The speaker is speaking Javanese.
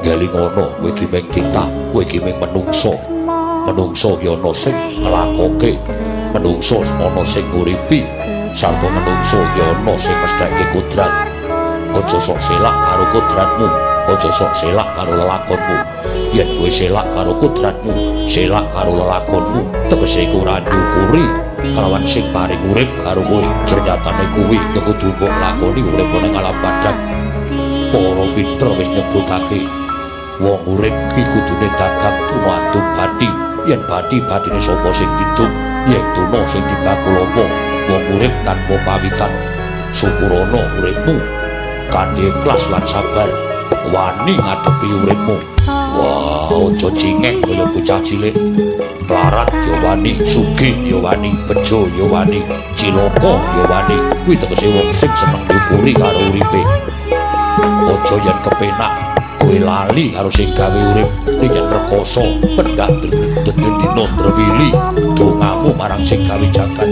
Ngelingono kowe iki mung titah, kowe iki mung menungso. Menungso ki ana sing nglakoke, menungso ana sing nguripi, sarta menungso ki ana sing mestheke kodrat. Aja sok selak karo kodratmu, aja sok selak karo lelakonmu. Yen kowe selak karo kodratmu, selak karo lelakonmu, tegese iku ora nyukuri kalawan sing paring urip karo kowe. Ternyatane kuwi kudu mbok lakoni urip nang alam padhang. Para pinter wis nyebutake wong urip ki kudune dagang tuna andum bathi. Yen bathi bathine sapa sing didum, yen tuna sing dibakul apa. Wong urip tanpa pawitan, syukurana uripmu kanthi ikhlas lan sabar, wani ngadepi uripmu. Wah, aja cingek kaya bocah cilik. Mlarat ya wani, sugih ya wani, bejo ya wani, cilaka ya wani. Kuwi tegese wong sing seneng nyukuri karo uripe. Aja yen kepenak kowe lali karo sing gawe urip. Ning yen rekoso pendak dendina drewili dongamu marang sing gawe jagat.